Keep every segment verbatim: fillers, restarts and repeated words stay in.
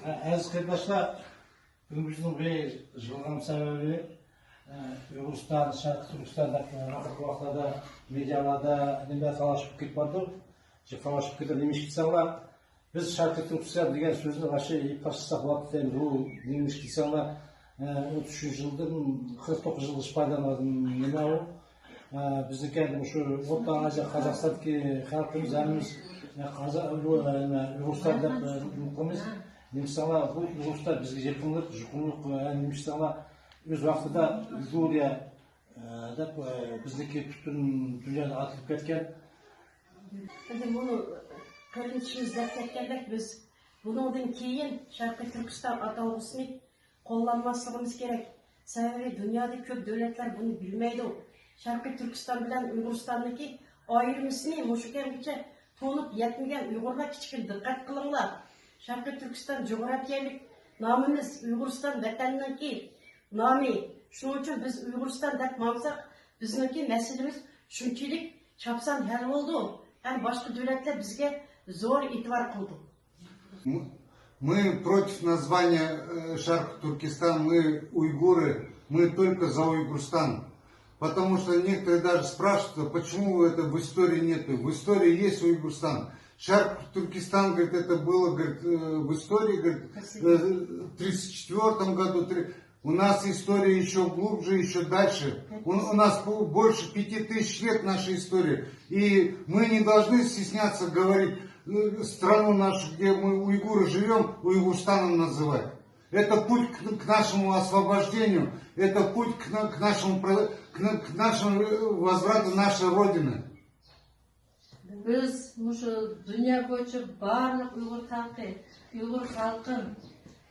ئەزىز قېرىنداشلار، بۈگۈن بىزنىڭ بۇ يىغىلغان سەۋەبى، ئە، ئۇيغۇرىستان، شەرقىي تۈركىستان دەپ، ئە، ھازىرقى ۋاقىتلاردا مېدىيالاردا نېمە تالاشىپ كېتىپ بارىدۇ. شۇ تالاشىپ كېتىپ نېمە ئىش دېسەڭلار، بىز شەرقىي تۈركىستان دېگەن سۆزنى ماشۇ يىپ تاشلىساق بولاتتى. بۇ نېمە ئىش دېسەڭلار، ئە، ئوتتۇز ئۈچىنچى يىلدىن قىرىق توققۇز يىلغىچە پايدىلانغان نېمە ئۇ؟ ئە، بىزنىڭكى ئەمدى مۇشۇ ئوتتۇرا ئاسىيا، قازاقىستاندىكى خەلقىمىز ھەممىمىز، ئە، قازا-، ئۇ-، ئە، نېمە، ئۇيغۇرىستان دەپ، ئە، نېمە قىلىمىز. نېمە دېسەڭلار، بۇ ئۇيغۇرىستان بىزگە يېقىنلىق، يۇقۇملۇق، ئە، نېمە دېسەڭلار، ئۆز ۋاقتىدا ئۇيغۇرىيە، ئە، دەپ، ئە، بىزنىڭكى پۈتۈن دۇنيادا ئاتىلىپ كەتكەن. ئەمدى بۇ قېرىندىشىمىز دەپ كەتكەندەك، بىز بۇنىڭدىن كېيىن شەرقىي تۈركىستان ئاتالغۇسىنى قوللانماسلىقىمىز كېرەك. سەۋەبى دۇنيادا كۆپ دۆلەتلەر بۇنى بىلمەيدۇ. شەرقىي تۈركىستان بىلەن ئۇيغۇرىستاننىڭكى ئايرىمىسىنى مۇشۇ كەمگىچە تونۇپ يەتمىگەن ئۇيغۇرلار كىچىككىنە دىققەت قىلىڭلار. شەرقىي تۈركىستان جۇغراپىيەلىك نامىمىز ئۇيغۇرىستان ۋەتەننىڭكى نامى. شۇنىڭ ئۈچۈن بىز ئۇيغۇرىستان دەپ ماڭساق، بىزنىڭكى مەسىلىمىز شۇنچىلىك چاپسان ھەل بولىدۇ ھەم باشقا دۆلەتلەر بىزگە زور ئېتىبار قىلىدۇ. Мы против названия э, Шарк Туркестан, мы уйгуры, мы только за Уйгурстан. Потому что некоторые даже спрашивают, а почему это в истории нет. В истории есть Уйгурстан. Шарк Туркестан, говорит, это было, говорит, э, в истории, говорит, э, в тридцать четвёртом году. Три- У нас история еще глубже, еще дальше. У, у нас по- больше пяти тысяч лет нашей истории. И мы не должны стесняться говорить э, страну нашу, где мы уйгуры живем, Уйгурстаном называть. Это путь к, к нашему освобождению, это путь к, на- к нашему, про- к, на- к нашему э, возврату нашей Родины. بىز مۇشۇ دۇنيا بويىچە بارلىق ئۇيغۇر خەلقى، ئۇيغۇر خەلقىم،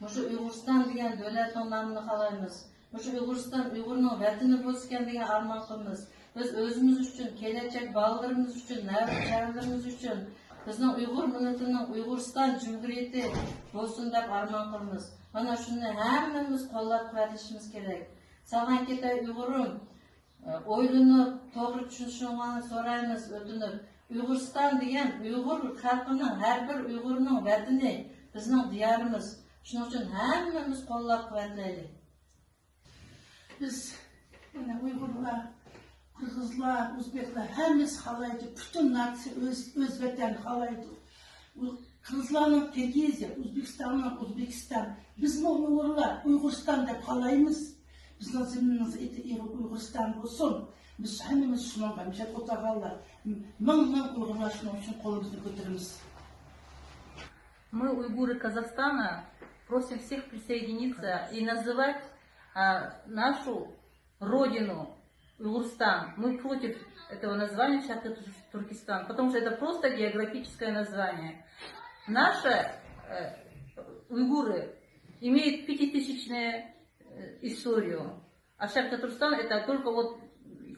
مۇشۇ ئۇيغۇرىستان دېگەن دۆلەتنىڭ نامىنى خالايمىز. مۇشۇ ئۇيغۇرىستان ئۇيغۇرنىڭ ۋەتىنى بولسىكەن دېگەن ئارمان قىلىمىز. بىز ئۆزىمىز ئۈچۈن، كېلەچەك بالىلىرىمىز ئۈچۈن، نەۋرە چەۋرىلىرىمىز ئۈچۈن بىزنىڭ ئۇيغۇر مىللىتىنىڭ ئۇيغۇرىستان جۇمھۇرىيىتى بولسۇن دەپ ئارمان قىلىمىز. مانا شۇنى ھەممىمىز قوللاپ قۇۋۋەتلىشىمىز كېرەك. ساغلام كېتەي ئۇيغۇرۇم. ئويلىنىپ، توغرا چۈشىنىشىڭلارنى سورايمىز، ئۆتۈنۈپ. ئۇيغۇرىستان دېگەن ئۇيغۇر خەلقىنىڭ، ھەر بىر ئۇيغۇرنىڭ ۋەتىنى، بىزنىڭ دىيارىمىز. شۇنىڭ ئۈچۈن ھەممىمىز قوللاپ قۇۋۋەتلەيلى. بىز مانا ئۇيغۇرلار، قىرغىزلار، ئۆزبېكلەر ھەممىسى خالايدۇ، پۈتۈن ناتسىيە ئۆز ئۆز ۋەتەنىنى خالايدۇ. قىرغىزلارنىڭ قىرگىزىيە، ئۆزبېكىستاننىڭ ئۆزبېكىستان. بىزمۇ ئۇيغۇرلار ئۇيغۇرىستان دەپ خالايمىز. بىزنىڭ زېمىنىمىزنىڭ ئېتى ئۇيغۇرىستان بولسۇن. بىز ھەممىمىز شۇنىڭغا مىشەپ ئولتۇرغانلار. مىڭ مىڭ ئۇيغۇرلار شۇنىڭ ئۈچۈن قولىمىزنى كۆتۈرىمىز. Мы, уйгуры Казахстана, просим всех присоединиться и называть а, нашу родину Уйгурстан. Мы против этого названия Шаркы Туркестан, потому что это просто географическое название. Наши э, уйгуры имеют пятитысячную э, историю. А Шаркатурстан это только вот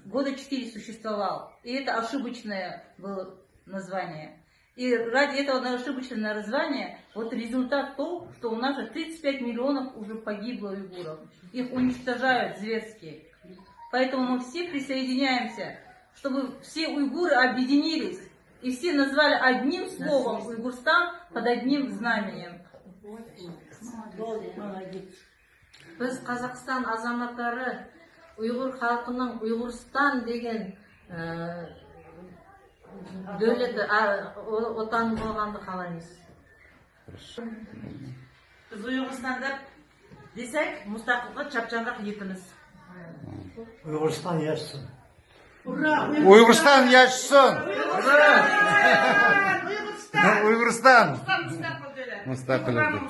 года четыре существовал. И это ошибочное было название. И ради этого ошибочного названия вот результат то, что у нас же тридцать пять миллионов уже погибло уйгуров. Их уничтожают зверски. Поэтому мы все присоединяемся, чтобы все уйгуры объединились и все назвали одним словом Уйгурстан под одним знаменем. بىز قازاقىستان ئازاماتلىرى ئۇيغۇر خەلقىنىڭ ئۇيغۇرىستان دېگەن دۆلىتى، ۋەتەن بولغاننى خالايمىز. بىز ئۇيغۇرىستان دەپ دېسەك، مۇستەقىللىققا چاپچانراق يېتىمىز. ئۇيغۇرىستان ياشىسۇن! ئۇيغۇرىستان ياشىسۇن! ئۇيغۇرىستان! مۇستەقىل دۆلەت.